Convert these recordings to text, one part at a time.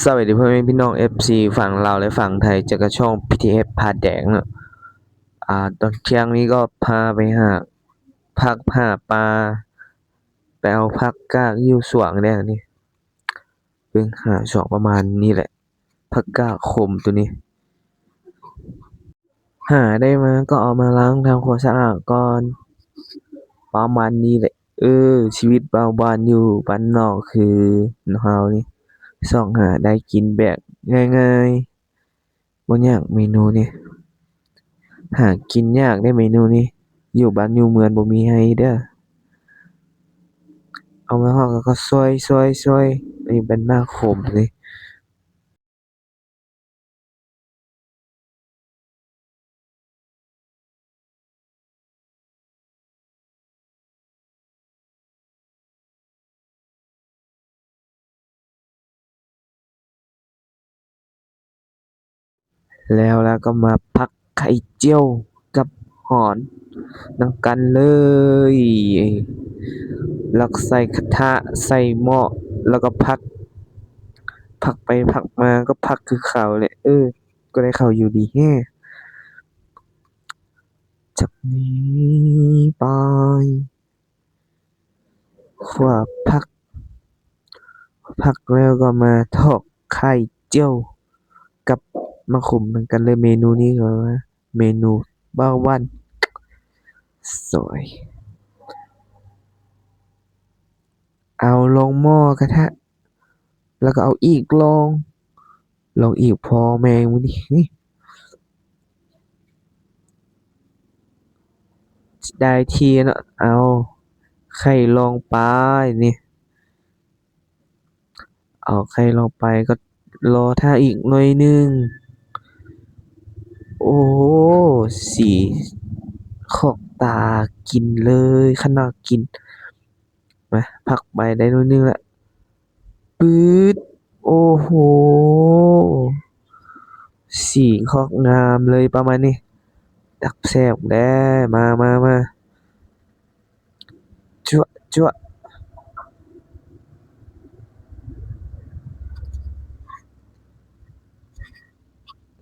ສະບາຍດີພໍ່ແມ່ພີ່ນ້ອງ ເອັຟຊີ ຝັ່ງລາວ ແລະ ຝັ່ງໄທ ຈາກກະຊ່ອງ ພີທີເອັຟ ພາແດກເນາະ. ອ່າ ຕອນທ່ຽງນີ້ກໍພາໄປຫາຜັກຫາປາ ໄປເອົາຜັກກາດຢູ່ສວນແດ່ນີ້ ເບິ່ງຫາສວນປະມານນີ້ແຫຼະ ຜັກກາດຂົມໂຕນີ້. ຫາໄດ້ມາກໍເອົາມາລ້າງທຳຄວາມສະອາດກ່ອນ ປະມານນີ້ແຫຼະ. ເອີ ຊີວິດບ່າວບ້ານຢູ່ບ້ານນອກຄືເຮົານີ້ ຊອກຫາໄດ້ກິນແບບງ່າຍໆ ບໍ່ຍາກເມນູນີ້ ຫາກິນຍາກເດ້ເມນູນີ້ ຢູ່ບ້ານຢູ່ເມືອງບໍ່ມີໃຫ້ເດີ. ເອົາມາຮອດແລ້ວກໍຊອຍໆໆ ອັນນີ້ເປັນໝາກຂົມນີ້. ແລ້ວລະກໍມາຜັກໄຂ່ຈຽວກັບຫອນນຳກັນເລີຍ ແລ້ວໃສ່ກະທະ ໃສ່ໝໍ້ ແລ້ວກໍຜັກ ຜັກໄປຜັກມາກໍຜັກຄືເກົ່າແຫຼະ ເອີ ກໍໄດ້ເຂົ້າຢູ່ດີແຮງ. ຈັກນີ້ໄປ ຂົ້ວຜັກ ຜັກແລ້ວກໍມາທອດໄຂ່ຈຽວກັບໝາກຂົມນຳກັນເລີຍ. ເມນູນີ້ກໍວ່າເມນູບ່າວບ້ານ ສອຍ ເອົາລົງໝໍ້ກະທະ ແລ້ວກໍເອົາອີກລອງ ລອງອີກພໍ່ແມ່ງມື້ນີ້ ໄດ້ທີ່ເນາະ. ເອົາໄຂ່ລອງໄປນີ້ ເອົາໄຂ່ລອງໄປກໍລໍຖ້າອີກໜ້ອຍໜຶ່ງ. ໂອ້ໂຫ ສີຂອກຕາກິນເລີຍ ຂະໜາດກິນ. ມາ ຜັກໄປໄດ້ໜ້ອຍໜຶ່ງລະ ປຶດ ໂອ້ໂຫ ສີຄອກງາມເລີຍປະມານນີ້ ຕັກແຊບແດ່. ມາ ມາ ມາ ຈົວະ ຈົວະ.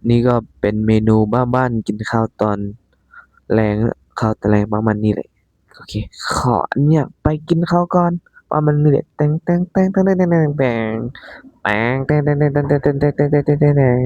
ນີ້ກໍເປັນເມນູບ້ານໆ ກິນເຂົ້າຕອນແລງ ເຂົ້າຕອນແລງປະມານນີ້ແຫຼະ. ໂອເຄ ຂໍອະນຸຍາດໄປກິນເຂົ້າກ່ອນ ປະມານນີ້ແຫຼະ. ແຕ່ງ ແຕ່ງ ແຕ່ງ ແຕ່ງ ແຕ່ງ ແຕ່ງ ແຕ່ງ ແຕ່ງ ແຕ່ງ ແຕ່ງ ແຕ່ງ.